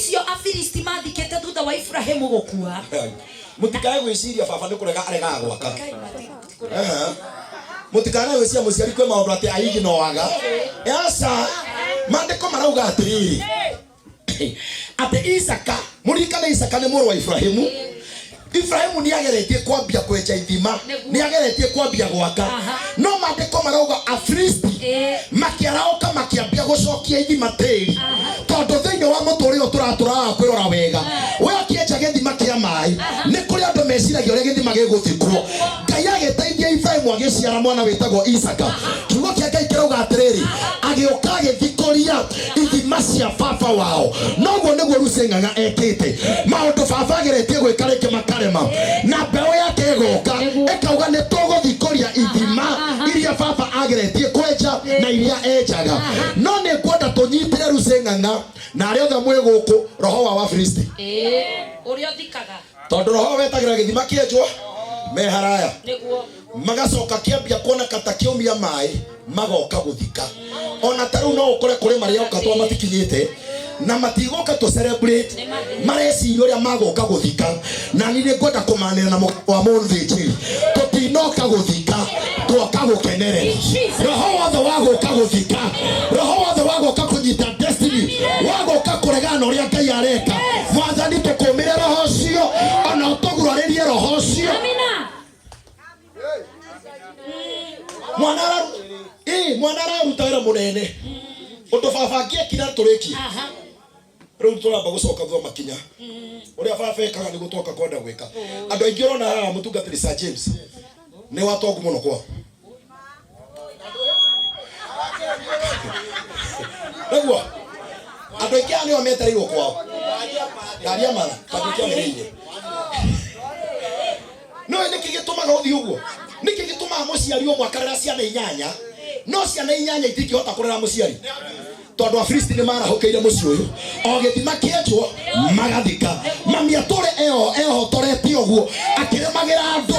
Icio Afilisti mathikĩte thutha wa Iburahĩmu gũkua. Mũtikae gwĩciria baba nĩ kũrega aregaga gwaka. Ehe. Mũtikanae gwĩciria mũciari kwĩ maũndũ atĩ aiginoaga. Aca, maandĩko marauga atĩrĩrĩ, atĩ Isaka, mũririkane Isaka nĩ mũrũ wa Ibrahimu. Ibrahimu nĩ ageretie kwambia kwenja ithima, nĩ ageretie kwambia gwaka, no maandĩko marauga Afilisti makĩarahũka makĩambia gũcokia ithima tĩri, tondũ thĩinĩ wa mũtũrĩre ũyũ tũratũraga kwĩrora wega, we ũkĩenja gĩthima kĩa maĩ, nĩ kũrĩ andũ meciragia ũrĩa gĩthima gĩgũthikwo. Ngai agĩteithia Ibrahimu agĩciara mwana wĩtagwo Isaka. Kiugo kĩa Ngai kĩrauga atĩrĩrĩ, agĩũka agĩthikũria ithima cia baba wao. Noguo nĩguo Lucy Ng'ang'a ekĩte maũndũ baba ageretie gwĩka rĩngĩ makarema, na mbeũ yake ĩgoka ĩkauga nĩ tũgũthikũria ithima iria baba ageretie kwenja na iria enjaga. No nĩ ngwenda tũnyitĩre Lucy Ng'ang'a na arĩa othe mwĩ gũkũ roho wa Wafilisti, Ũrĩa ũthikaga. Tondũ roho wetagĩra gĩthima kĩenjwo me haraya, Nĩguo. Magacoka kĩambia kuoneka ta kĩaumia maĩ, magoka gũthika. Ona ta rĩu no ũkore kũrĩ marĩoka twa matikinyĩte na matigũka tũ celebrate, mareciria ũrĩa magũka gũthika. Na niĩ nĩ ngwenda kũmanĩra na mũgambo wa mũthĩnjĩri, tũtinoka gũthika, twoka gũkenerera. Roho wothe wa gũka gũthika, roho wothe wa gũka kũnyita destiny, wa gũka kũregana na ũrĩa Ngai areka, Mwathani, tũkũmĩre roho ũcio, ona ũtũgurarĩrie roho ũcio. Amina. Mwana mwana araruta wĩra mũnene ũndũ baba angĩekire tũrĩkie. Rĩu tũramba gũcoka thutha makinya ũrĩa baba ekaga nĩguo twoka kwenda gwĩka. Andũ aingĩ ũrona haha, mũtungatĩri Sir James nĩ watongu mũno kwao nĩguo andũ aingĩ aya nĩo metereirwo kwao ndaria mara tondũ kĩanĩrĩire. No nĩkĩ gĩtũmaga ũthiĩ ũguo? Nĩkĩ gĩtũmaga mũciari ũmwe akarera ciana inyanya, no ciana inyanya itingĩhota kũrera mũciari? Tondũ Afilisti nĩ marahũkĩire mũciĩ ũyũ, o gĩthima kĩenjwo magathika. Mami atũre eho ehotorete ũguo akĩrĩmagĩra andũ,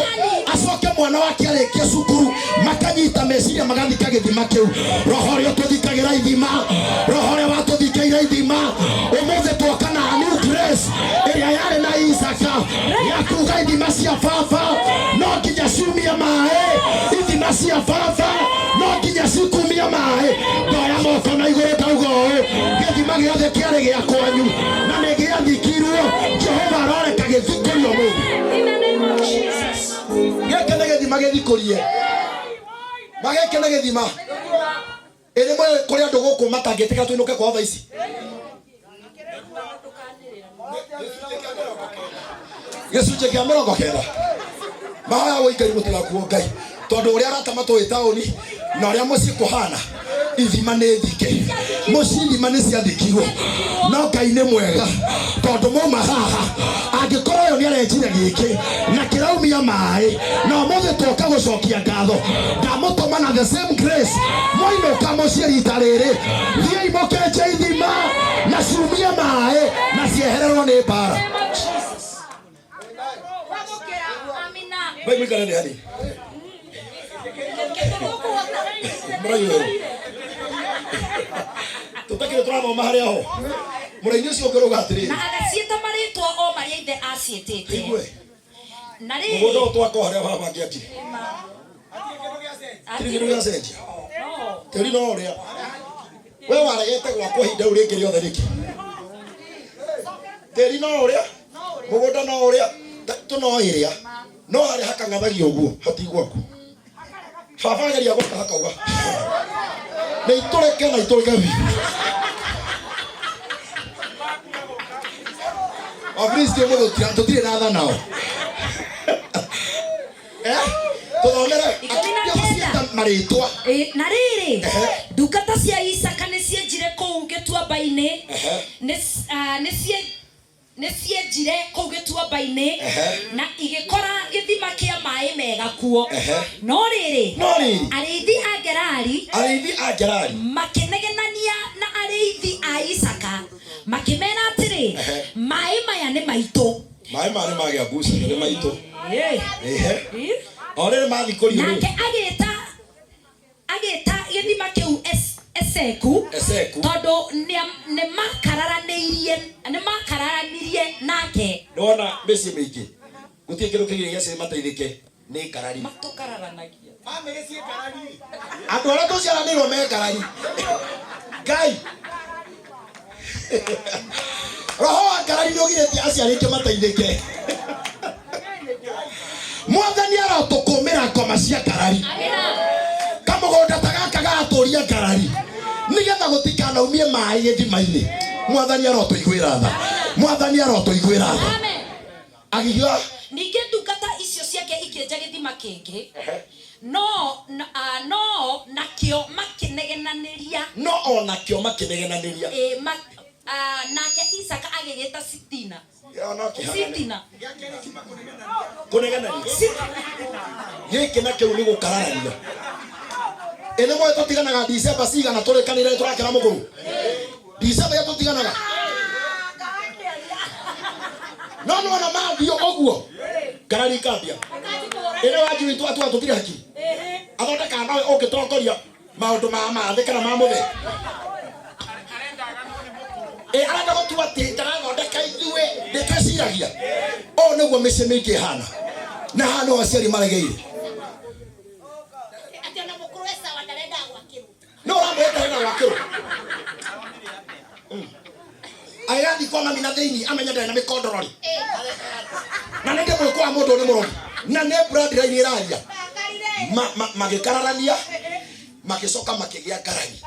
acoke mwana wake arĩkie cukuru makanyita meciria magathika gĩthima kĩu. Roho ũrĩa ũtũthikagĩra ithima, roho ũrĩa watũthikĩire ithima, ũmũthĩ twoka na new grace ĩrĩa yarĩ na Isaka ya kuga ithima cia baba no nginya ciumie maĩ, ithima cia baba no nginya cikumie maĩ. Ndoya moko na igũrũ ndauga ũũ, gĩthima gĩothe kĩarĩ gĩa kwanyu na nĩ gĩathikirwo, Jehova aroreka gĩthikũrio ũmũthĩ. In the name of Jesus. Gĩkĩ nĩ gĩthima gĩthikũrie, magĩkĩ nĩ gĩthima ĩrĩ mwe kũrĩ andũ gũkũ matangĩtĩkĩra tũinũke kwao thaa ici. 90% mahoya woi Ngai mũtigakuo Ngai, tondũ ũrĩa arata matũĩ taũni na ũrĩa mũciĩ kũhana, ithima nĩ thike mũciĩ, ithima nĩ ciathikirwo. No Ngai nĩ mwega, tondũ mauma haha angĩkorwo ũyũ nĩ arenjire gĩkĩ na kĩraumia maĩ, na ũmũthĩ twoka gũcokia ngatho. Ndamũtũma na the same grace, mwainũka mũciĩ rita rĩrĩ, thiĩi mũkenje ithima na ciumie maĩ na ciehererwo nĩ mbara. Name of Jesus. Amina. Bai mũikare thĩ hanini. Mũraiyũrwo tũtakĩrĩ tũrathoma harĩa ho mũraini ũcio ũngĩrauga atĩrĩrĩ. Na agaciĩta marĩtwa o marĩa ithe aciĩtĩte. Igue. Na mũgũnda rĩrĩ, ũyũ twaka o harĩa baba angĩakire kĩrĩ kĩndũ gĩacenjia. No. Tĩri no ũrĩa we waregete gwakwo ihinda rĩu rĩngĩ rĩothe nĩkĩ? Tĩri no ũrĩa, mũgũnda no ũrĩa, tũ no ĩrĩa, no harĩa hakang'athagio ũguo hatigwaku. Baba ageria gwaka hakauga nĩ itũrĩke na itũrĩke biũ. Afilisti ũmũthĩ tũtirĩ na tha nao. Eh, tũthomere. 19. Akĩambia gũciĩta marĩtwa. Ĩ, na rĩrĩ, ndungata cia Isaka nĩ cienjire kũu gĩtuamba-inĩ, nĩ cienjire kũu gĩtuamba-inĩ na igĩkora gĩthima kĩa maĩ mega kuo. No rĩrĩ, No rĩrĩ, arĩithi a Gerari arĩithi a Gerari makĩnegenania na arĩithi a Isaka makĩmera atĩrĩ, "Maĩ maya nĩ maitũ." Maĩ maya nĩ magĩa ngucanio, nĩ maitũ. Ehe. O rĩrĩ mathikũrio rĩ, Nake agĩta gĩthima kĩu Eseku, Eseku. tondũ nĩmakararanĩirie. Nĩ makararanirie nake. Nĩwona mĩciĩ mĩingĩ gũtirĩ kĩndũ kĩgiragia aciari mateithĩke nĩ ngarari. Matũkararanagia. Bamĩrĩ ciĩ ngarari. Andũ arĩa tũciaranĩirwo me ngarari. Ngai, roho wa ngarari nĩ ũgirĩtie aciari aingĩ mateithĩke. Mwathani arotũkũmĩra ngoma cia ngarari. Amina. Kamũgũnda ta gaka garatũria ngarari nĩgetha gũtikanaumie maĩ gĩthima-inĩ. Mwathani arotũiguĩra tha. Mwathani arotũiguĩra tha. Amen. Agiuga. Ningĩ ndungata icio ciake ikĩenja gĩthima kĩngĩ, no nakĩo makĩnegenanĩria. No onakĩo makĩnegenanĩria. Ĩ, nake Isaka agĩgĩta Sitina. Ona kĩhanane. Sitina. Kũnegenania gĩkĩ na kĩu nĩ gũkararania. Ĩ nĩ moĩ tũtiganaga December cigana tũrĩkanĩre tũrakĩra mũkũrũ December ĩrĩa tũtiganaga, no nĩwona mathiĩ ũguo ngarari ikambia. Ĩrĩ wanji witũ atua tũtirĩ hakiri athondekaga nawe ũngĩtongoria maũndũ ma mathĩ kana ma mũthĩ. Ĩ arenda gũtua atĩ ndarathondeka ithuĩ nĩ twĩciragia. Ũũ nĩguo mĩciĩ mĩingĩ ĩhana, na haha nĩho aciari maregeire. Atĩ ona mũkũrũ e sawa, ndarendaga gwakĩrwo. No ũramwĩta ndarenda gwakĩrwo, agĩgathiĩ kwa mami na thĩinĩ amenye ndarĩ na mĩkondorori na nĩ ndĩmwĩkwa wa mũndũ nĩ mũrogi na nĩ bloodline ĩraria. Magĩkararania, magĩcoka makĩgĩa ngarari.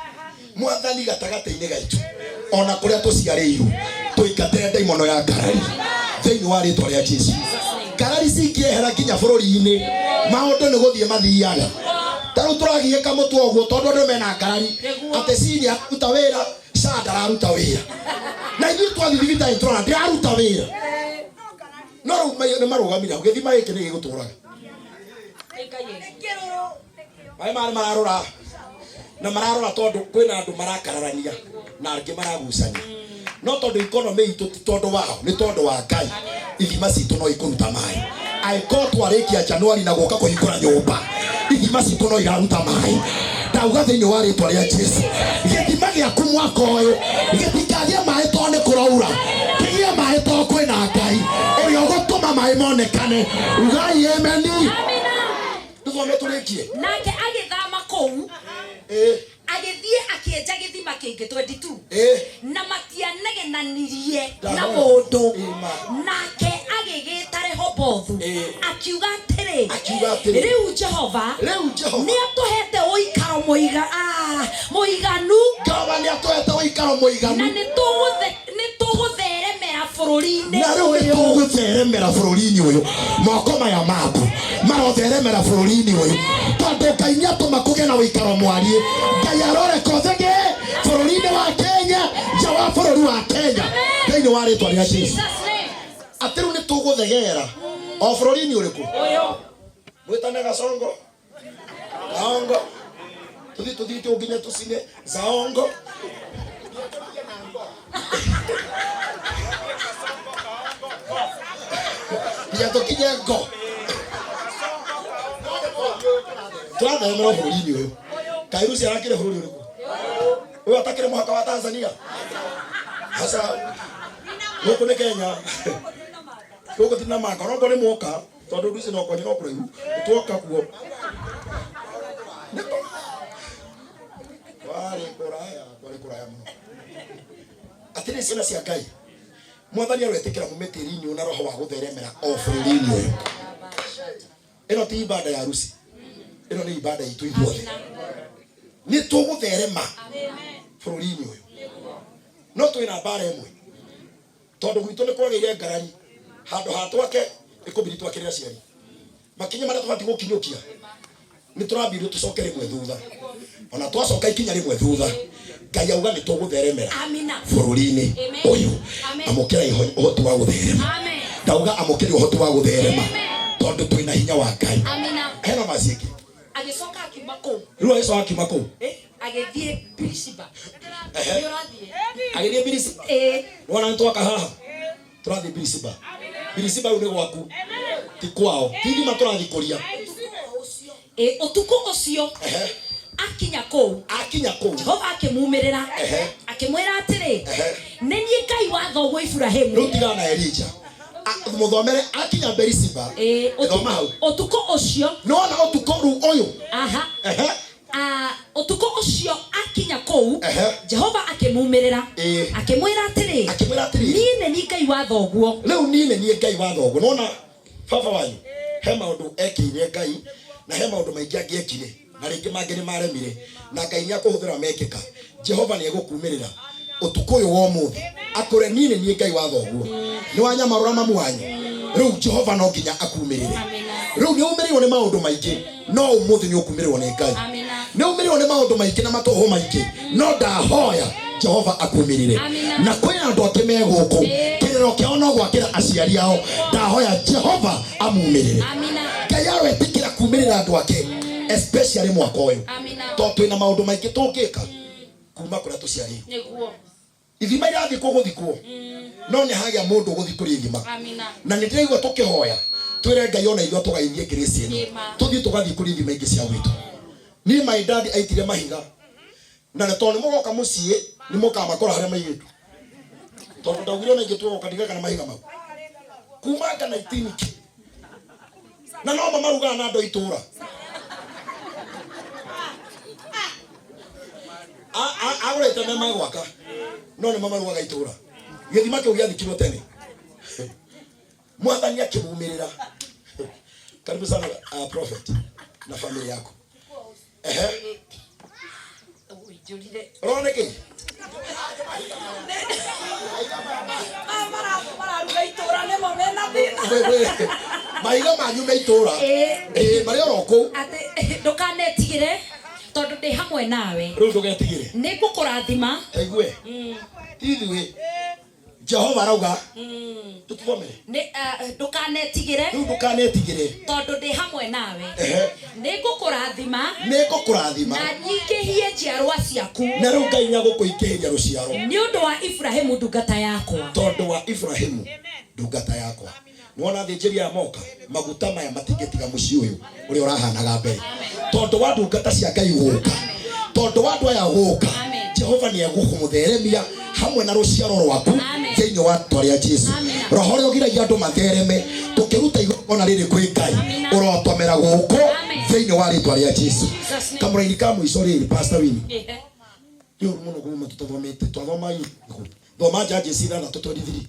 Mwathani, gatagatĩ-inĩ gaitũ ona kũrĩa tũciarĩirwo, tũingatĩre ndaimono ya ngarari thĩinĩ wa rĩtwa rĩa Jesu. Ngarari cingĩehera nginya bũrũri-inĩ, maũndũ nĩ gũthiĩ mathiaga. Ta rĩu tũragiĩka mũtwe ũguo tondũ andũ mena ngarari atĩ cini aruta wĩra, SHA ndararuta wĩra, na ithuĩ twathiĩ thibitarĩ tũrona ndĩraruta wĩra, no rĩu nĩ marũgamire hau. Gĩthima gĩkĩ nĩ gĩgũtũraga maĩ marĩ mararora na mararora tondũ kwĩna andũ marakararania na angĩ maragucania, no tondũ economy itũ ti tondũ wao, nĩ tondũ wa Ngai, ithima citũ no ikũruta maĩ. Angĩkorwo twarĩkia Januari na gũka kũhingũra nyũmba, ithima citũ no iraruta maĩ. Ndauga thĩinĩ wa rĩtwa rĩa Jesu, gĩthima gĩaku mwaka ũyũ gĩtikagĩe maĩ tondũ nĩ kũraura, kĩgĩe maĩ tondũ kwĩna Ngai ũrĩa ũgũtũma maĩ monekane. Ugai ameni. Amina. Tũthome tũrĩkie. Nake agĩthama kũu, agĩthiĩ akĩenja gĩthima kĩngĩ 22. Na matianegenanirie na mũndũ. Ĩma. Nake agĩgĩta Rehobothu, akiuga atĩrĩ, Akiuga atĩrĩ, rĩu Jehova rĩu Jehova nĩ atũhete ũikaro mũiganu. Jehova nĩ atũhete ũikaro na mũiganu. Nĩ tũgũtheremera bũrũri-inĩ Na rĩu nĩ ũyũ. Tũgũtheremera bũrũri-inĩ ũyũ. Moko maya maku marotheremera bũrũri-inĩ ũyũ tondũ Ngai nĩ atũma kũgĩe na ũikaro mwariĩ. Ngai aroreka ũthege bũrũri-inĩ wa Kenya, nja wa bũrũri wa Kenya, thĩinĩ wa rĩtwa rĩa Jesu. Jesus name. Atĩ rĩu nĩ tũgũthegera o bũrũri-inĩ ũrĩkũ? Ũyũ. Mwĩtane gasongo kaongo, tũthiĩ tũthiĩte nginya tũcine zaongo. Nginya tũkinye ngo tũratheremera bũrũri-inĩ ũyũ. Kaĩ Rusi arakĩrĩ bũrũri ũrĩkũ ũyũ atakĩrĩ mũhaka wa Tanzania? Aca, gũkũ nĩ Kenya, gũkũ ti na manga onokorwo nĩ mwoka tondũ Rusi no kwanyu no kũraihu twoka kuo. Kwarĩ kũraya, kwarĩ kũraya mũno. Atĩrĩ, ciana cia Ngai, Mwathani aroetĩkĩra mume tĩri-inĩ ũyũ na roho wa gũtheremera o bũrũri-inĩ ũyũ. Ĩno ti ibada ya Rusi, ĩno nĩ ibada itũ ithuothe. Nĩ tũgũtherema bũrũri-inĩ ũyũ, no twĩna mbara ĩmwe tondũ gwitũ nĩ kwagĩire ngarari. Handũ ha twake ĩkũbidi twakĩre aciari makinya marĩa tũbatiĩ gũkinyũkia, nĩ tũrambirwo tũcoke rĩmwe thutha. Ona twacoka ikinya rĩmwe thutha, Ngai auga nĩ tũgũtheremera Amina. bũrũri-inĩ Amen. ũyũ. Amen. Amũkĩra ũhoti wa gũtherema. Amen. Ndauga amũkĩre ũhoti wa gũtherema Amen. tondũ twĩna hinya wa Ngai. Amina. Hena maci ĩngĩ. Agĩcoka akiuma kũu. Rĩu agĩcoka akiuma kũu. Agĩthiĩ Birishiba. Nĩ ũrathiĩ? Agĩthiĩ Birisiba. Ĩĩ. Wona nĩ twaka haha, tũrathiĩ Birisiba. Birisiba rĩu nĩ gwaku, ti kwao, ti thima tũrathiĩ kũria. Ĩ, ũtukũ ũcio akinya kũu, Akinya kũu, Jehova akĩmumĩrĩra. Akĩmwĩra atĩrĩ, Ehe. nĩ niĩ Ngai wa thoguo Iburahĩmu. Rĩu tigana na Elija. Mũthomere akinya Berisiba. Ĩĩ, Thoma hau. Ũtukũ ũcio. Nĩwona ũtukũ rĩu ũyũ. Aha. Ehe. Ah, ũtukũ ũcio akinya kũu, Ehe. Jehova akĩmumĩrĩra, Ĩĩ. akĩmwĩra atĩrĩ, Akĩmwĩra atĩrĩrĩ. Niĩ nĩ niĩ Ngai wa thoguo. Rĩu niĩ nĩ niĩ Ngai wa thoguo. Nĩwona baba wanyu he maũndũ ekĩire Ngai na he maũndũ maingĩ angĩekire na rĩngĩ mangĩ nĩ maremire na Ngai nĩ akũhũthĩra mekĩka. Jehova nĩ egũkumĩrĩra ũtukũ ũyũ wa ũmũthĩ akũre niĩ nĩ niĩ Ngai wa thoguo. Nĩ wanyamarũra mamu wanyu. Rĩu Jehova no nginya akumĩrĩre. Rĩu nĩ umĩrĩirwo nĩ maũndũ maingĩ no ũmũthĩ nĩ ũkumĩrĩrwo nĩ Ngai. Amina. Nĩ umĩrĩirwo nĩ maũndũ maingĩ na matũhũ maingĩ no ndahoya Jehova akumĩrĩre. Amina. Na kwĩna andũ angĩ me gũkũ kĩrĩro kĩao no gwakĩra aciari ao, ndahoya Jehova amumĩrĩre. Amina. Ngai aroetĩkĩra kumĩrĩra andũ ake especially mwaka ũyũ. Amina. Tondũ twĩna maũndũ maingĩ tũngĩka kuma kũrĩa tũciarĩirwo. Nĩguo. Ithima irathikwo gũthikwo no nĩ hagĩa mũndũ ũgũthiĩ kũrĩ ithima. Amina. Na nĩ ndĩraigua tũkĩhoya twĩre Ngai ona ithuĩ atũgaithie grace ĩno Ĩma. tũthiĩ tũgathiĩ kũrĩ ithima ingĩ cia gwitũ. Niĩ my dad aitire mahiga na nĩ tondũ nĩ mũgoka mũciĩ nĩ mũkamakora harĩa maigĩtwo, tondũ ndaugire ona ingĩ tuogoka ndigaka na mahiga mau kuma nga 19 ki na no mamarugaga na andũ a itũra. Agũrĩte me magwaka no nĩ mamarugaga itũra. Gĩthima kĩu gĩathikirwo tene, mwathani akĩmumĩrĩra. Karibu sana prophet na family yako. Ehe. Ũrona nĩkĩ? Mararuga itũra nĩmo mena thĩna. Mahiga manyu me itũra. Ĩĩ. Ĩĩ, marĩ oro kũu. Atĩ ndũkanetigĩre tondũ ndĩ hamwe nawe. Rĩu ndũgetigĩre. Nĩ ngũkũrathima. Aigue ithuĩ Jehova arauga tũtũthomere. Nĩ ndũkanetigĩre Rĩu ndũkanetigĩre tondũ ndĩ hamwe nawe. Ehe. Nĩ ngũkũrathima Nĩ ngũkũrathima na nyingĩhie njiarwa ciaku na rĩu Ngai nĩagũkũingĩhĩria rũciaro nĩ ũndũ wa Iburahĩmu ndungata yakwa. Tondũ wa Ibrahimu ndungata yakwa. Nĩwona athĩnjĩri aya moka maguta maya matingĩtiga mũciĩ ũyũ ũrĩa ũrahanaga mbere, tondũ wa ndungata cia Ngai gũka, tondũ wa andũ aya gũka. Amen. Jehova nĩ egũkũmũtheremia hamwe na rũciaro rwaku Amen. thĩinĩ wa rĩtwa rĩa Jesu. Amen. Roho ũrĩa ũgiragia andũ mathereme tũkĩruta igongona rĩrĩ kwĩ Ngai Amen. ũrotomera gũkũ Amen. thĩinĩ wa rĩtwa rĩa Jesu. Jesus name. Kamũraini ka mũico rĩrĩ, Pastor Winnie, Ehe. nĩ ũru mũno kuma tũtathomete twathoma ihu thoma Judges 6:23.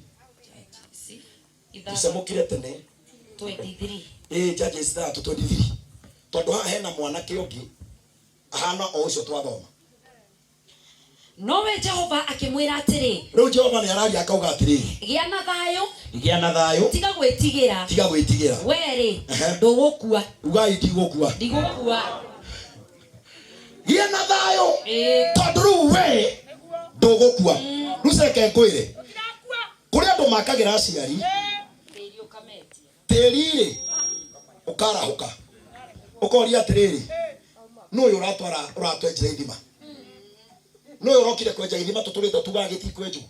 Tũcemũkire tene. 23. Ĩĩ, Judges 6:23, tondũ haha hena mwanake ũngĩ ahana o ũcio twathoma. Nowe Jehova akĩmwĩra atĩrĩ, Rĩu Jehova nĩ araria akauga atĩrĩrĩ, gĩa na thayũ, gĩa na thayũ, tiga gwĩtigĩra, tiga gwĩtigĩra, werĩ Ehe. ndũgũkua. Ugai ndigũkua. Ndigũkua. Gĩa na thayũ, Ĩĩ. tondũ rĩu we ndũgũkua. Rĩu ceke ngwĩre kũrĩ andũ makagĩra aciari tĩri-rĩ ũkarahũka ũkoria atĩrĩrĩ, nũ ũyũ ũratwara ũratwenjera ithima, nũ ũyũ ũrokire kwenja ithima tũtũrĩte tugaga gĩtikwenjwo.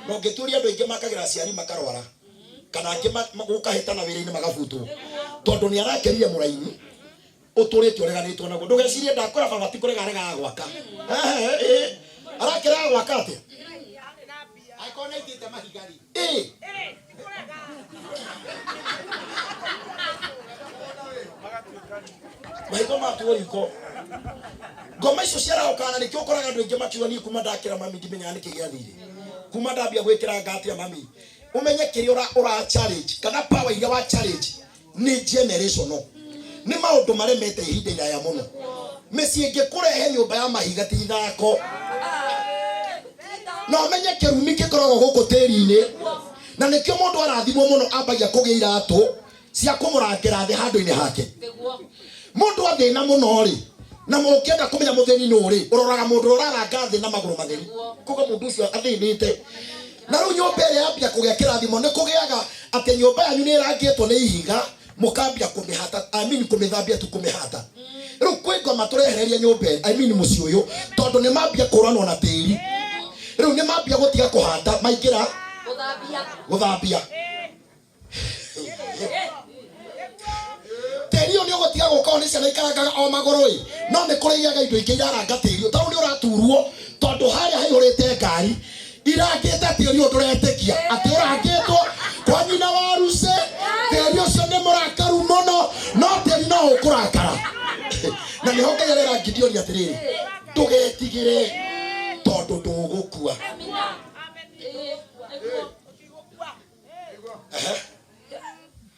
Na ũngĩturia andũ aingĩ makagĩra aciari makarwara kana angĩ gũkahĩtana wĩra-inĩ magabutwo tondũ nĩ arakerire mũraini ũtũrĩte ũreganĩtwo naguo. Ndũgecirie ndakwĩra baba ti kũrega aregaga gwaka. Ehe, ĩĩ. Arakĩrega gwaka atĩa? Angĩkorwo nĩ aitĩte mahiga rĩ. Ĩĩ. Mahiga matuo riko ngoma icio ciarahũkaga na nĩkĩo ũkoraga andũ aingĩ makiuga niĩ kuma ndakĩra mami ndimenyaga nĩkĩ gĩathire, kuma ndambia gwĩkĩra ngati ya mami. Ũmenye kĩrĩa ũra challenge kana power iria wa challenge nĩ generational, nĩ maũndũ maremete ihinda iraya mũno. Mĩciĩ ĩngĩ kũrehe nyũmba ya mahiga ti ithako. Na ũmenye kĩrumi gĩkoragwo gũkũ tĩri-inĩ, na nĩkĩo mũndũ arathimwo mũno ambagia kũgĩa iratũ cia kũmũrangĩra thĩ handũ-inĩ hake. Mũndũ athĩna mũno rĩ, na ũngĩenda kũmenya mũthĩni nũ rĩ, ũroraga mũndũ ũrĩa ũraranga thĩ na magũrũ matheri, koguo mũndũ ũcio athĩnĩte. Na rĩu nyũmba ĩrĩa yambia kũgĩa kĩrathimo nĩ kũgĩaga atĩ nyũmba yanyu nĩ ĩrangĩtwo nĩ ihiga, mũkambia kũmĩhata, I mean kũmĩthambia tu kũmĩhata. Rĩu kwĩ ngoma tũrehereria nyũmba, I mean mũciĩ ũyũ, tondũ nĩ mambia kũranwo na tĩri. Rĩu nĩ mambia gũtiga kũhata, maingĩra gũthambia. Tĩri ũyũ nĩ ũgũtiga gũkorwo nĩ ciana ikarangaga o magũrũ ĩ, no nĩ kũrĩ igĩaga indo ingĩ iraranga tĩri ũyũ. Tarĩu nĩ ũraturwo Tondũ harĩa haihũrĩte ngari irangĩte tĩri ũyũ ndũretĩkia atĩ ũrangĩtwo kwa nyina wa Ruce. Tĩri ũcio nĩ mũrakaru mũno, no tĩri no ũkũrakara. Na nĩho Ngai arera Gideoni atĩrĩrĩ, ndũgetigĩre tondũ ndũgũkua. Ehe.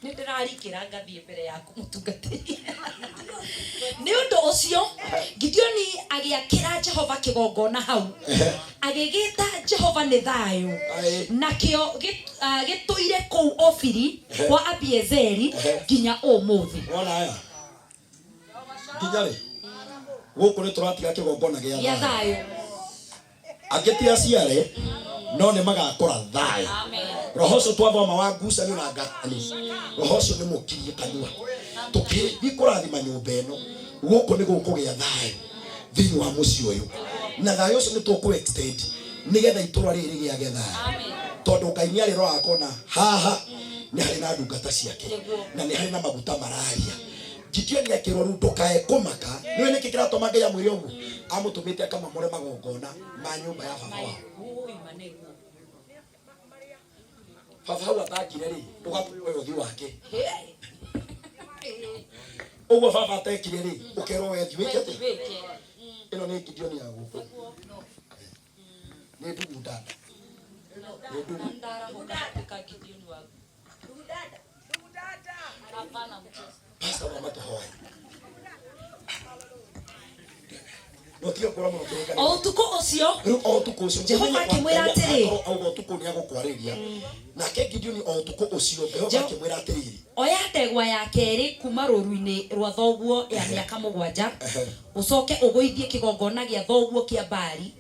Nĩ ndĩrarikĩra ngathiĩ mbere yaku, mũtungatĩri. Nĩ ũndũ ũcio Gideoni agĩakĩra Jehova kĩgongona hau, agĩgĩta Jehova nĩ Thayũ. Nakĩo gĩtũire kũu Ofiri kwa Abiezeri nginya ũmũthĩ. Wona aya nginya rĩ gũkũ nĩ tũratiga kĩgongona gĩa gĩa thayũ. Thayũ. Angĩ ti aciare, no nĩ magakora thayũ. Roho ũcio twathoma wa ngucanio na ngatani, roho ũcio nĩ mũkirie kanua. Tũkĩthiĩ kũrathima nyũmba ĩno gũkũ, nĩ gũkũgĩa thayũ thĩinĩ wa mũciĩ ũyũ, na thayũ ũcio nĩ tũkũ extend nĩgetha itũra rĩrĩ rĩgĩage thayũ, tondũ Ngai nĩ arĩroraga akona haha nĩ harĩ na ndungata ciake na nĩ harĩ na maguta mararia. Gideoni akĩrwo rĩu ndũkae kũmaka. Nĩwe nĩkĩ kĩratũma Ngai amwĩre ũguo? Amũtũmĩte akamamũre magongona ma nyũmba ya baba wao. Baba hau atakire rĩ, ũgatũmwo ũthiũ wake ũguo baba atekire rĩ, ũkerwo wethi wĩke atĩa? Ĩno nĩ Gideoni ya gũkũ, nĩ ndugu ndanda, nĩ ndugu. Pastor wa matũhoe no tiga kũra mũno kĩrĩkanĩro. O ũtukũ ũcio Rĩu o ũtukũ ũcio Jehova akĩmwĩra atĩrĩ. Akorwo auga ũtukũ nĩ agũkwarĩria nake Gideoni, o ũtukũ ũcio Jehova akĩmwĩra atĩrĩrĩ, Oya ndegwa ya kerĩ kuma rũũru-inĩ rwa thoguo ya mĩaka 7, ũcoke ũgũithie kĩgongona gĩa thoguo kĩa Baali,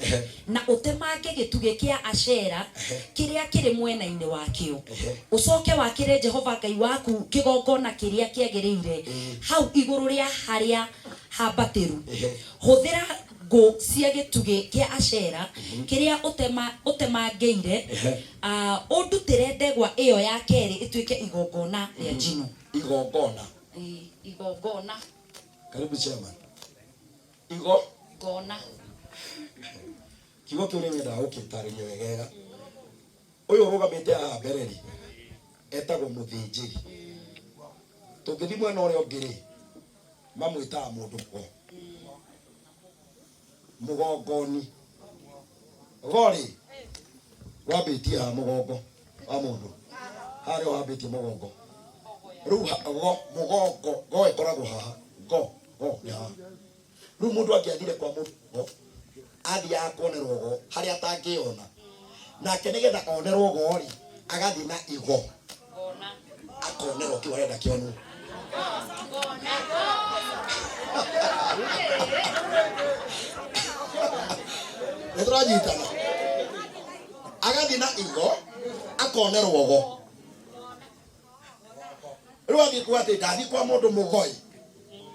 na ũtemange gĩtugĩ kĩa Ashera kĩrĩa kĩrĩ mwena-inĩ wakĩo. Ũcoke wakĩre Jehova Ngai waku kĩgongona kĩrĩa kĩagĩrĩire hau igũrũ rĩa harĩa hambatĩru. Hũthĩra ngũ cia gĩtugĩ kĩa Ashera kĩrĩa ũtemangĩire, ũndutĩre ndegwa ĩyo ya kerĩ ĩtuĩke igongona rĩa njino. Igongona. Ĩĩ, igongona. Karibu, chairman. Igo ngona. Kiugo kĩu nĩ nyendaga gũkĩtarĩria wegega. Ũyũ ũrũgamĩte haha mbere rĩ, etagwo mũthĩnjĩri. Tũngĩthiĩ mwena ũrĩa ũngĩ rĩ, mamwĩtaga mũndũ mũgo mũgongoni. Go rĩ, wambĩtie haha mũgongo wa mũndũ, haha nĩho hambĩtie mũgongo. Rĩu go mũgongo, go ĩkoragwo haha, go go nĩ haha. Rĩu mũndũ angĩathire kwa mũndũ go, athiaga kuonerwo go harĩa atangĩona nake. Nĩgetha onerwo go rĩ, agathiĩ na igo akonerwo kĩu arenda kĩonwo. Nĩ tũranyitana? Agathiĩ na igo akonerwo go. Rĩu athiĩ kuga atĩ ndathiĩ kwa mũndũ mũgoi,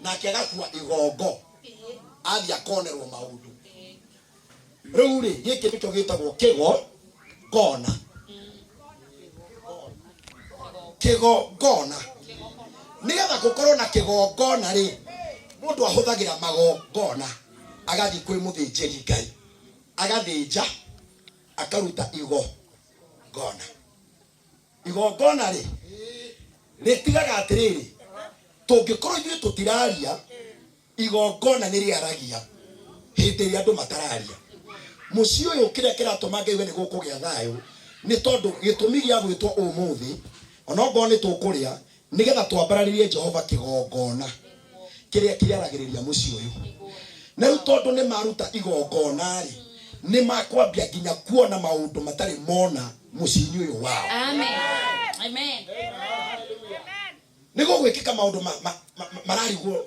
nake agakua igongo, athiĩ akonerwo maũndũ. Rĩu rĩ, gĩkĩ nĩkĩo gĩtagwo kĩgo ngona, kĩgongona. Nĩgetha gũkorwo na kĩgongona rĩ, mũndũ ahũthagĩra magongona, agathiĩ kwĩ mũthĩnjĩri Ngai, agathĩnja, akaruta igongona. Igongona rĩ, rĩtigaga atĩrĩrĩ, tũngĩkorwo ithuĩ tũtiraria, igongona nĩ rĩaragia hĩndĩ ĩrĩa andũ matararia. Mũciĩ ũyũ, kĩrĩa kĩratũma ngaigue nĩ gũkũgĩa thayũ nĩ tondũ gĩtũmi gĩa gwĩtwo ũmũthĩ, onokorwo nĩ tũkũrĩa, nĩgetha twambararĩrie Jehova kĩgongona kĩrĩa kĩaragĩrĩria mũciĩ ũyũ. Na rĩu tondũ nĩ maruta igongona rĩ, nĩ makwambia nginya kuona maũndũ matarĩ mona mũciĩ-inĩ ũyũ wao. Amen. Amen. Nĩ gũgwĩkĩka maũndũ mararigwo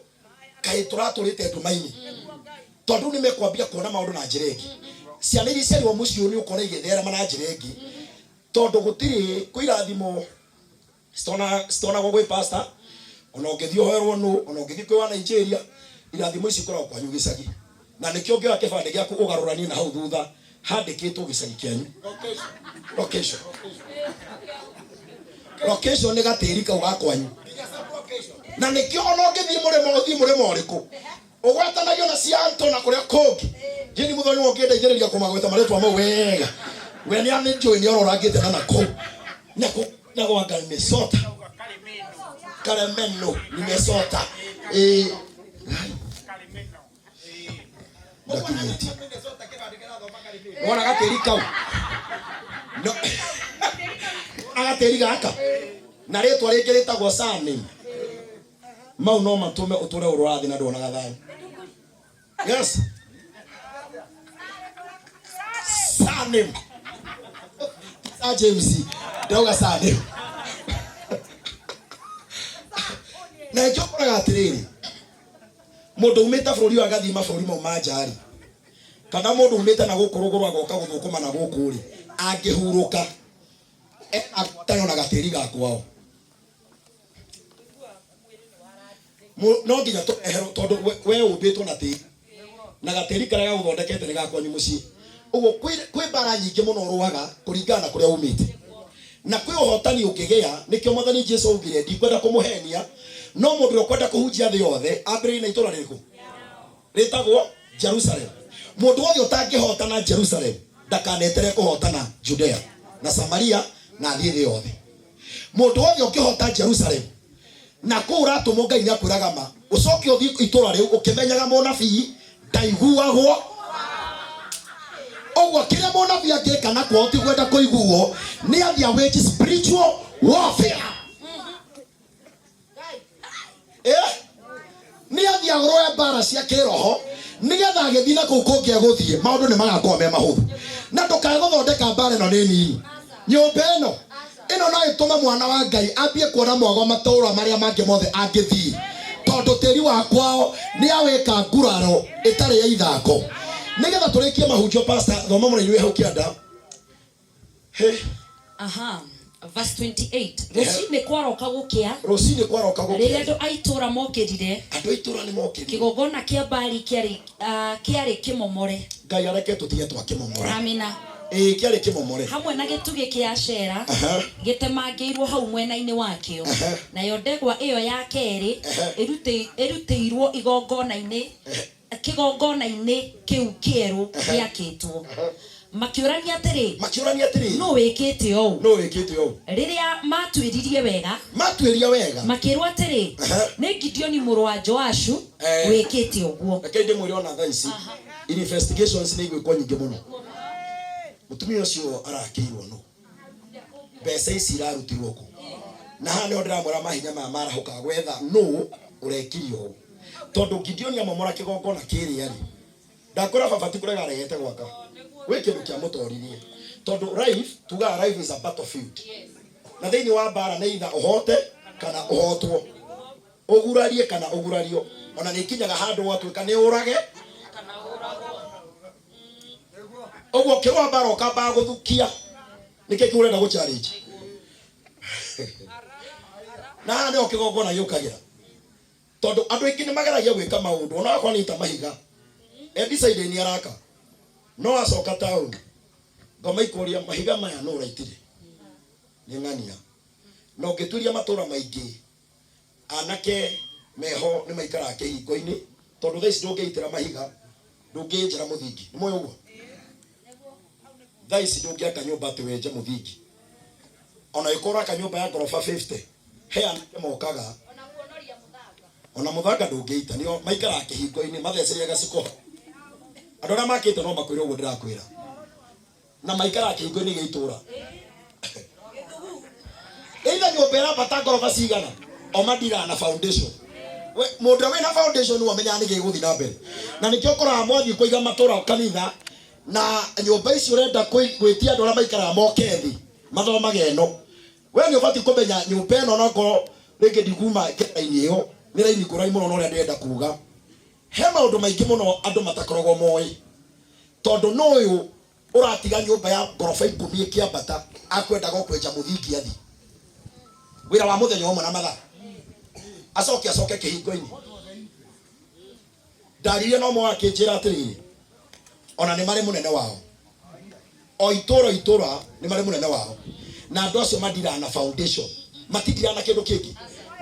kaĩ tũratũrĩte nduma-inĩ, tondũ nĩ mekwambia kuona maũndũ na njĩra ĩngĩ. Ciana iria ciarirwo mũciĩ ũyũ nĩ ũkora igĩtherema na njĩra ĩngĩ, tondũ gũtirĩ kwĩ irathimo citonagwo gwĩ pastor, ona ũngĩthiĩ ũhoerwo nũ, ona ũngĩthiĩ kwĩ wa Nigeria. Irathimo ici ikoragwo kwanyu gĩcagi, na nĩkĩo ũngĩoya kĩbandĩ gĩaku ũgarũranie na hau thutha handĩkĩtwo gĩcagi kĩanyu, location. Location nĩ gatĩri kau ga kwanyu, na nĩkĩo ona ũngĩthiĩ mũrĩmo, ũthiĩ mũrĩmo ũrĩkũ, ũgwatanagio na cianto na kũrĩa kũngĩ. Jeni muthoni ũngĩndeithĩrĩria kũmagweta marĩtwa mau wega. We nĩ anĩnjũĩ nĩ ororangĩte na nakũu. Na kũ na gwanga nimesota. Karemeno nimesota. Eh. Ndakinyĩtie. Wona gatĩri kau. No. Agatĩri gaka. Na rĩtwa rĩngĩ rĩtagwo surname. Mau no matũme ũtũre ũrũrathi na nduonaga thayũ. Yes. Surname. Sir James. Ndauga surname. Na nĩkĩo ũkoraga atĩrĩrĩ mũndũ umĩte bũrũri ũyũ agathiĩ mabũrũri mau ma nja rĩ kana mũndũ umĩte na gũkũ rũgũrũ agoka gũthũkũma na gũkũ rĩ angĩhurũka ena ngwatanĩro na gatĩri ga kwao. No nginya tũreherwo tondũ we ũmbĩtwo na tĩri na gatĩri karĩa gagũthondekete nĩ gakwanyu mũciĩ. Ũguo kwĩ mbara nyingĩ mũno ũrũaga kũringana na kũrĩa umĩte na kwĩ ũhotani ũngĩgĩa. Nĩkĩo Mwathani Jesu augire, ndikwenda kũmũhenia, no mũndũ ũrĩa ũkwenda kũhunjia thĩ yothe ambĩrĩrie na itũra rĩrĩkũ rĩtagwo Jerusalem. Mũndũ wothe ũtangĩhotana Jerusalem ndakanetere kũhotana Judea na Samaria na athiĩ thĩ yothe. Mũndũ wothe ũngĩhota Jerusalem na kũu ũratũmwo, Ngai nĩ akwĩraga ma ũcoke ũthiĩ itũra rĩu ũkĩmenyaga mũnabii ndaiguagwo. Ũguo kĩrĩa mũnabii angĩka na kwao ti gwenda kũiguo, nĩ athiĩ awage spiritual warfare. Eh? Nĩ athiĩ agũrũe mbara cia kĩroho nĩgetha agĩthiĩ na kũu kũngĩ egũthiĩ maũndũ nĩ magakorwo me mahũthũ. Na ndũkae gũthondeka mbara ĩno nĩ nini. Nyũmba ĩno ĩno no ĩtũme mwana wa Ngai ambie kuona mwago matũũra marĩa mangĩ mothe angĩthiĩ, tondũ tĩri wa kwao nĩ awĩka nguraro ĩtarĩ ya ithako. Nĩgetha tũrĩkie mahunjio, pastor, thoma mũraini wĩ hau kĩanda. Hey. Aha. Verse 28. Rũcinĩ kwaroka gũkĩa, Rũcinĩ kwaroka rĩrĩa gũkĩa, andũ a itũũra mokĩrire, andũ a itũũra nĩ mokĩrire, kĩgongona kĩa Baali kĩarĩ kĩmomore. Ngai areke tũtige twakĩmomora. Amina. Ĩĩ, kĩarĩ kĩmomore. Hamwe na gĩtugĩ kĩa Ashera gĩtemangĩirwo hau mwena-inĩ wakĩo. Nayo ndegwa ĩyo ya kerĩ ĩrutĩirwo igongona-inĩ kĩgongona-inĩ kĩu kĩerũ gĩakĩtwo. Makĩũrania atĩrĩ, Makĩũrania atĩrĩ, nũ wĩkĩte ũũ? Nũ wĩkĩte ũũ? Rĩrĩa matuĩririe wega, Matuĩria wega, makĩrwo atĩrĩ, nĩ Gideoni mũrũ wa Joashu wĩkĩte ũguo. Reke ndĩmwĩre, ona thaa ici investigations nĩ igwĩkwo nyingĩ mũno. Mũtumia ũcio arakĩirwo nũ? Mbeca ici irarutirwo kũ? Na haha nĩho ndĩramwĩra mahinya maya marahũkaga gwetha nũ ũrekire ũũ, tondũ Gideoni amomora kĩgongona kĩrĩa rĩ, ndakwĩra baba ti kũrega aregete gwaka gwĩ kĩndũ kĩamũtoririe, tondũ life, tugaga life is a battlefield, na thĩinĩ wa mbara nĩ either ũhote kana ũhotwo, ũgurarie kana ũgurario. Ona nĩ ikinyaga handũ gwatuĩka nĩ ũrage. Ũguo ũkĩrũa mbara ũkambaga gũthukia nĩkĩ kĩu ũrenda gũ challenge. Na haha nĩho kĩgongona gĩũkagĩra, tondũ andũ aingĩ nĩ mageragia gwĩka maũndũ ona wakorwo nĩ ta mahiga e decide nĩ araka, no acoka taũni ngoma ikũria mahiga maya nũ ũraitire nĩ ng'ania. Na ũngĩturia matũra maingĩ, anake meho nĩ maikaraga kĩhingo-inĩ, tondũ thaa ici ndũngĩitĩra mahiga, ndũngĩenjera mũthingi. Nĩ moĩ ũguo thaa ici ndũngĩaka nyũmba atĩ wenje mũthingi, ona ĩkorwo ũraka nyũmba ya ngoroba 50, he anake mokaga. Ona mũthanga ndũngĩita, nĩo maikaraga kĩhingo-inĩ mathecereire gaciko. Andũ arĩa makĩte no makwĩre ũguo ndĩrakwĩra, na maikaraga kĩhingo-inĩ gĩa itũra. Either nyũmba ĩrambata ngoroba cigana, o mandiraga na foundation. Mũndũ ũrĩa wĩna foundation nĩwe ũmenyaga nĩkĩ gĩgũthiĩ na mbere. Na nĩkĩo ũkoraga mwathiĩ kũiga matũra kanitha na nyũmba ici ũrenda gwĩtia andũ arĩa maikaraga moke thĩ mathomage ĩno, we nĩ ũbatiĩ kũmenya nyũmba ĩno, onakorwo rĩngĩ ndikuma raini ĩyo, nĩ raini ngũrani mũno na ũrĩa ndĩrenda kuga. He maũndũ maingĩ mũno andũ matakoragwo moĩ, tondũ no ũyũ ũratiga nyũmba ya ngoroba 10 ĩkĩambata akwendaga kwenja mũthingi athi wĩra wa mũthenya ũmwe na mathaa, acoke kĩhingo-inĩ. Ndaririe no mwe akĩnjĩra atĩrĩrĩ, ona nĩ marĩ mũnene wao o itũra itũra, nĩ marĩ mũnene wao, na andũ acio mandiraga na foundation, matindiraga na kĩndũ kĩngĩ.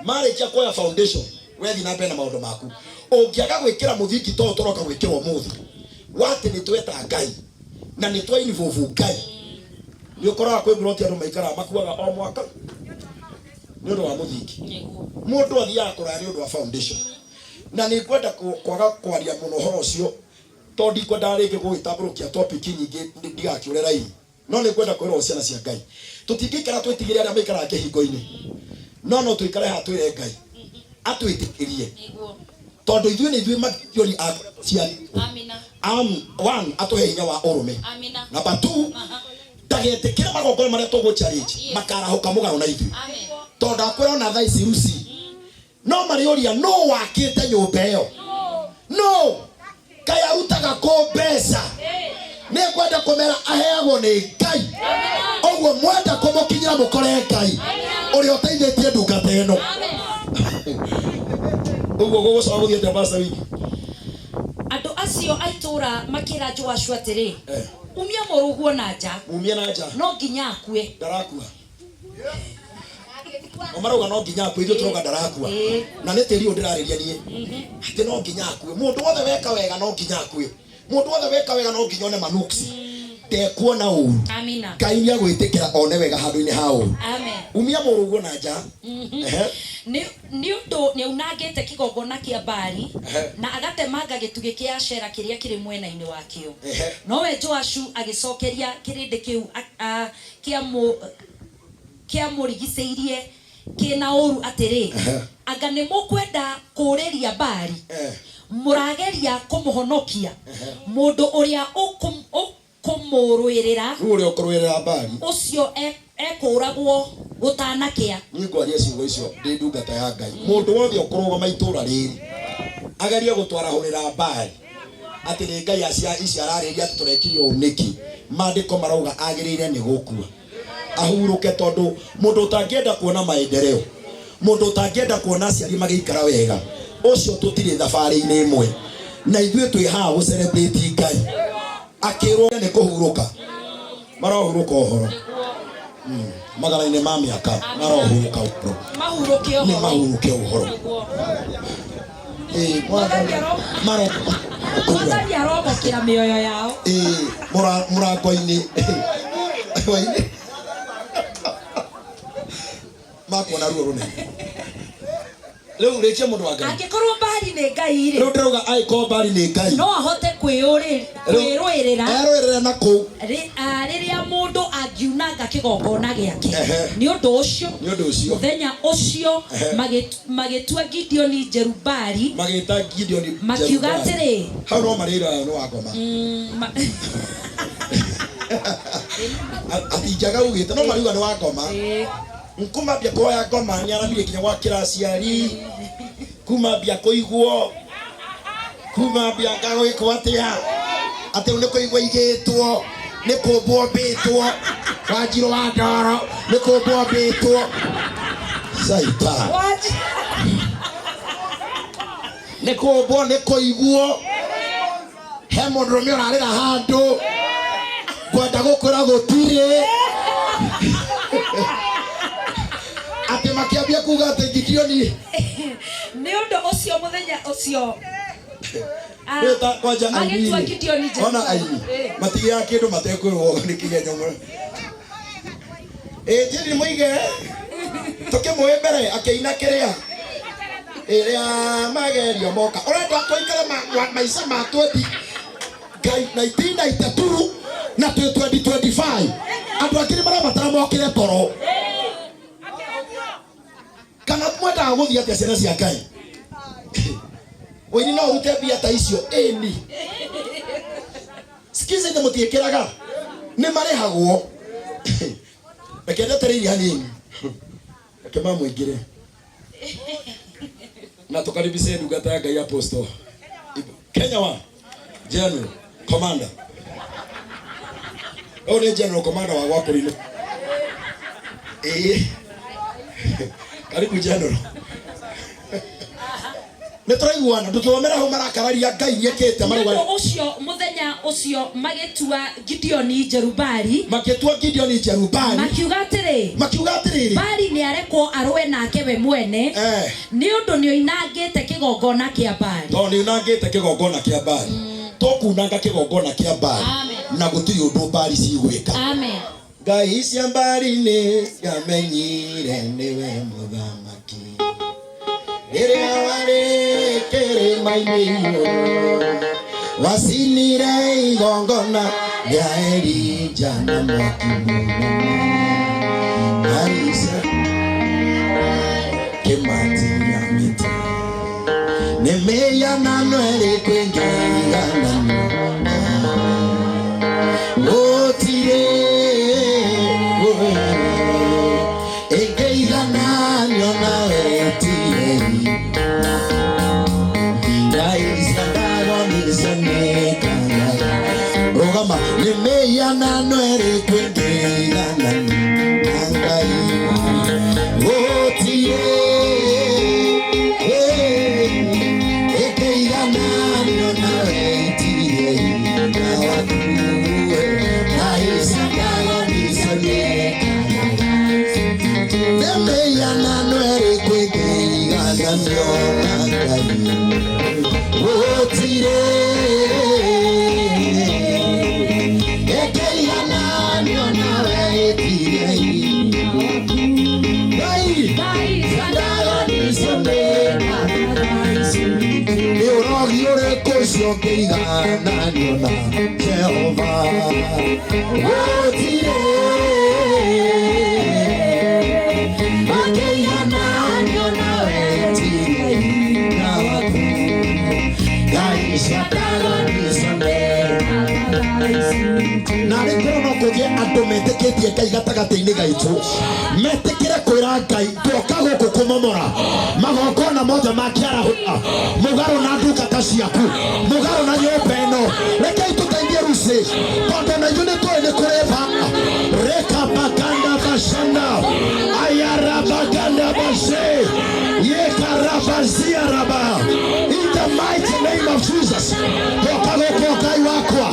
Marĩkia kuoya foundation, wethi na mbere na maũndũ maku. Ũngĩaga gwĩkĩra mũthingi to ũtoroka gwĩkĩrwo ũmũthĩ. Wa atĩ nĩ tweta Ngai na nĩ twa involve Ngai. Nĩ ũkoraga kwĩ mburoti andũ maikaraga makuaga o mwaka nĩ ũndũ wa mũthingi. Mũndũ athiaga kũraya nĩ ũndũ wa foundation. Na nĩ ngwenda kwaga kwaria mũno ũhoro ũcio tondũ ndikwendaga rĩngĩ gũgĩtambũrũkia topic nyingĩ ndigakĩũre raini. No nĩ ngwenda kwĩra ũũ ciana cia Ngai, tũtingĩikara twĩtigĩre arĩa maikaraga kĩhingo-inĩ, no no tũikare haha twĩre Ngai atwĩtĩkĩrie tondũ ithuĩ nĩ ithuĩ magidioni a kũrĩa tũciarĩtwo. One, atũhe hinya wa ũrũme. Number two, ndagetĩkĩre magongona marĩa tũgũ challenge makarahũka mũgarũ na ithuĩ, tondũ ndakwĩra ona thaa ici Lucy no marĩũria nũ wakĩte nyũmba ĩyo, nũ Ngai arutaga kũ mbeca. Nĩ ngwenda kũmera aheagwo nĩ Ngai, ũguo mwenda kũmũkinyĩra mũkore Ngai ũrĩa ũteithĩtie ndungata ĩno. Ũguo gũgũcoka gũthiĩ atĩa, Pastor Winnie? Andũ acio a itũũra makĩra Joashu atĩrĩ, Umia mũrũguo na nja. Mumie na nja. No nginya akue. Ndarakua. O marauga no nginya akue, ithuĩ tũrauga ndarakua. Na nĩ tĩri ũyũ ndĩrarĩria niĩ, atĩ no nginya akue. Mũndũ wothe weka wega no nginya akue. Mũndũ wothe weka wega no nginya one manuksi. Ndekuona ũru. Amina. Ngai nĩ agwĩtĩkĩra one wega handũ-inĩ ha ũru. Amen. Umia mũrũguo na nja. Ehe. Nĩ ũndũ nĩaunangĩte kĩgongona kĩa Baali, na agatemanga gĩtugĩ kĩa Ashera kĩrĩa kĩrĩ mwena-inĩ wakĩo. Nowe Joashu agĩcookeria kĩrĩndĩ kĩu kĩamũrigicĩirie kĩ na ũũru atĩrĩ, Anga nĩmũkwenda kũũrĩria Baali? Mũrageria kũmũhonokia? Mũndũ ũrĩa ũkũmũrũĩrĩra. Rĩu ũrĩa ũkũrũĩrĩra Baali. Ũcio ekũũragwo gũtanakĩa. Niĩ ngwaria ciugo icio ndĩ ndungata ya Ngai. Mũndũ wothe ũkũrũgama itũũra rĩrĩ agerie gũtwarahũrĩra Baali atĩ nĩ ngai acia ici ararĩria atĩ tũrekire ũũ nĩkĩ, maandĩko marauga agĩrĩire nĩ gũkua ahurũke, tondũ mũndũ ũtangĩenda kuona maendeleo, mũndũ ũtangĩenda kuona aciari magĩikara wega, ũcio tũtirĩ thabarĩ-inĩ ĩmwe na ithuĩ. Twĩ haha gũ celebrate Ngai. Akĩrwo nĩ kũhurũka, marohurũka ũhoro magana-inĩ ma mĩaka, marohurũka ũhoro. Mahurũke nĩ ũhoro. Mahurũke ũhoro. Ĩĩ, Mwathani maro Mwathani aromokĩra mĩoyo yao. Ĩĩ, mũrango-inĩ Hwaĩ-inĩ. Makuona ruo rũnene. Rĩu rĩkia, mũndũ wa Ngai. Angĩkorwo Baali nĩ ngai rĩ, Rĩu ndĩrauga angĩkorwo Baali nĩ ngai, no ahote kwĩrũĩrĩra erũĩrĩre na kũu rĩrĩa mũndũ angiunanga kĩgongona gĩake. Nĩ ũndũ ũcio, Nĩ ũndũ ũcio, mũthenya ũcio magĩtua Gideoni Jerubali, magĩta Gideoni makiuga Jerubbaali. Atĩrĩ, Hau no marĩra nĩ wa ngoma. Atinjaga ugĩte no mariuga nĩ wa ngoma. Kuma mbia kuhoya ngoma nĩ aramire nginya gwakĩra aciari, kuma mbia kũigwo, kuma mbia ngagwĩkwo atĩa, atĩ rĩu nĩ kũigwo igĩtwo, nĩ kũmbwo mbĩtwo Wanjirũ wa ndoro, nĩ kũmbwo mbĩtwo caita. Nĩ kũmbwo, nĩ kũiguo he mũndũrũme ũrarĩra handũ. Ngwenda gũkwĩra gũtirĩ atĩ makĩambia kuga atĩ Gideoni. Nĩ ũndũ ũcio mũthenya ũcio Rĩu ta kwanja magĩtua aini Gideoni ona Jerubbaali. Aini matigiaga kĩndũ matekwĩrwo nĩ kĩgenyo mũno. Ĩ njĩri mũige tũkĩmũĩ mbere akĩina kĩrĩa ĩrĩa magerio moka, ũrenda tũikare maica ma 20 ngai 1992 na twĩ 2025. Andũ angĩ nĩ marabatara mokĩre toro kana mwendaga gũthiĩ atĩa, ciana cia Ngai? Ũini no ũrute mbia ta icio ĩni sikiza ithe mũtiĩkĩraga nĩ marĩhagwo. Reke ndetereirie hanini, reke mamũingĩre na tũkaribishe ndungata ya Ngai, Apostle Kenya wa General Commander. Ũyũ nĩ General Commander wa gwakũrinũ. Ĩĩ, karibu General. Nĩ tũraiguana, ndũthomere hau marakararia Ngai nĩekĩte Nĩ marauga. ũndũ ũcio mũthenya ũcio magĩtua Gideoni Jerubali, Magĩtua Gideoni Jerubali, makiuga atĩrĩ, makiuga atĩrĩrĩ, Baali nĩ arekwo arũe nake we mwene, nĩ ũndũ nĩ oinangĩte kĩgongona kĩa Baali. Tondũ nĩ unangĩte kĩgongona kĩa Baali. Tũkunanga kĩgongona kĩa Mbari Amen. na gũtirĩ ũndũ Mbari cigwĩka. Amen. Ngai cia Mbari nĩ ciamenyire nĩwe mũthamaki rĩrĩa warĩ kĩrĩma-inĩ igũrũ wacinire igongona rĩa Elija na mwaki mũnene. Ngai cia kĩmati ya mĩtĩ nĩ mĩhianano ĩrĩkũ ĩngĩigananio gũtirĩ ĩngĩigananio nawe ĩtirĩ. Ngai cia Ndagoni cionekaga. Rũgama nĩ mĩhianano ĩrĩkũ ĩngĩigananio na Ngai gũtirĩ ĩngĩigananio nawe ĩtirĩ hinya waku. Ngai cia Ndagoni cionekaga. Nĩ mĩhianano ĩrĩkũ ĩngĩigananio na Ngai gũtirĩ ĩngĩigananio nawe ĩtirĩ hinya waku. Ngai cia Ndagoni cionekaga. Nĩ ũrogi ũrĩkũ ũcio ũngĩigananio na Jehova gũtirĩ ĩngĩigananio nawe ĩtirĩ hinya waku. Ngai cia Ndagoni cionekaga. Na arĩ korwo no kũgĩe andũ metĩkĩtie Ngai gatagatĩ-inĩ gaitũ metĩkĩre kwĩra Ngai twoka gũkũ kũmomora magongona mothe ma kĩarahũra mũgarũ na ndungata ciaku mũgarũ na nyũmba ĩno rekei tũteithie Lucy tondũ na ithuĩ nĩ tũĩ nĩ kũrĩ mbara reka baganda bashanda ayarabaganda bashe yekarabazia raba. In the mighty name of Jesus, twoka gũkũ Ngai wakwa.